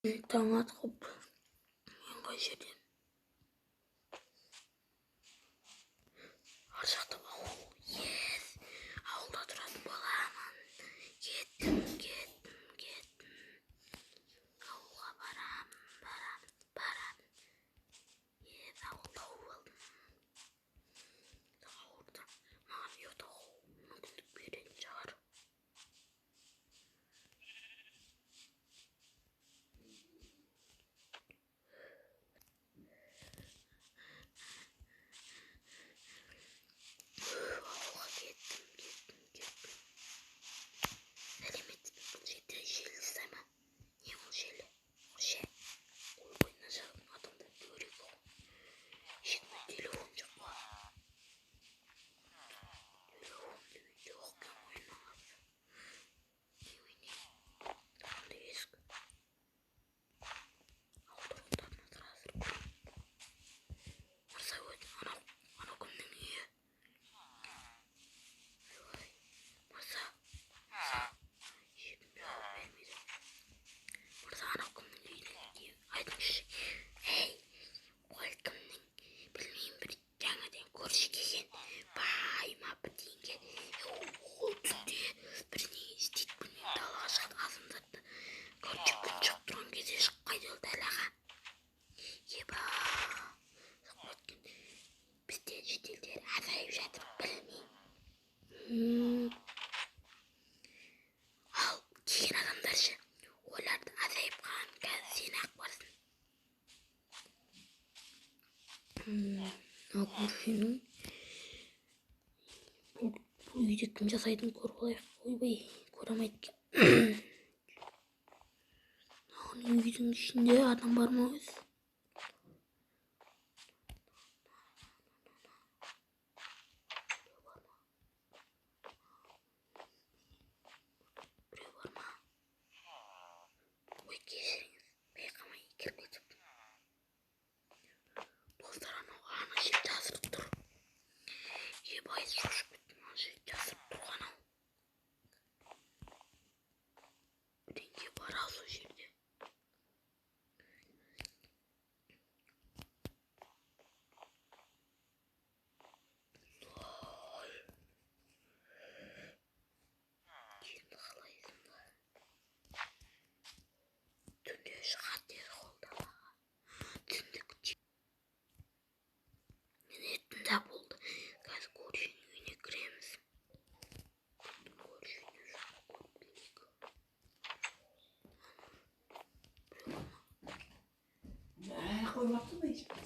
Таң атқып, мен қай жерден? Ар жақта ауыл. Yes, ауылда тұратын боламын. Кеттім, кеттім, кеттім. Ауылға барамын, барамын, барамын. Yes, ауыл тауып алдым. Ауылда маған ұйықтауға мүмкіндік беретін шығар. Ауылға кеттім, кеттім, кеттім. Сәлеметсіз бе, бұл жерде желі жасай ма? Не ол желі? Ше. Ойбай, мына жақтың адамдар дөрекі ғой. Ешкімде телефон жоқ па? Телефон деген жоқ екен ғой мыналарда. Не, не? Қандай есік? Ауыл тұрғындарына сұрастырып көрейін. Мырза, өт, анау кімнің үйі? Ойбай, мырза, мырза, ешкім жауап бермейді. Мырза, анау кімнің үйі? Айтыңызшы. Ей, ол кімнің? Білмеймін, бір жаңадан көрші келген бай ма бірдеңе. Ол түнде бірдеңе істейді, білмеймін, далаға шығады азандатты. Короче, күн шығып тұрған кезде шықпайды ол далаға. Еба, шығып кеткен. Бізде шетелдер азайып жатыр, білмеймін. Ал келген адамдар ше, олар да азайып қалған, қазір сен ақ барсың. Мына көршінің бұл үйде кім жасайтынын көріп алайық. Ойбай, көре алмайды екен. Мына үйдің ішінде адам бар ма өзі? Біреу бар ма? Ой, кешіріңіз, байқамай кіріп кетіппін. Достар, анау ана жер жасырып тұр. Ебай, шошып кеттім, ана жер жасырып тұрған ау. Бірдеңе бар ау сол жерде. Ой. Енді қалайсың да? Түнде шығады деді ғой далаға. Түндік міне түнде болды. Қазір көршінің үйіне кіреміз. Көршінің үйіне көріп келейік. Қоймапты да ешкім.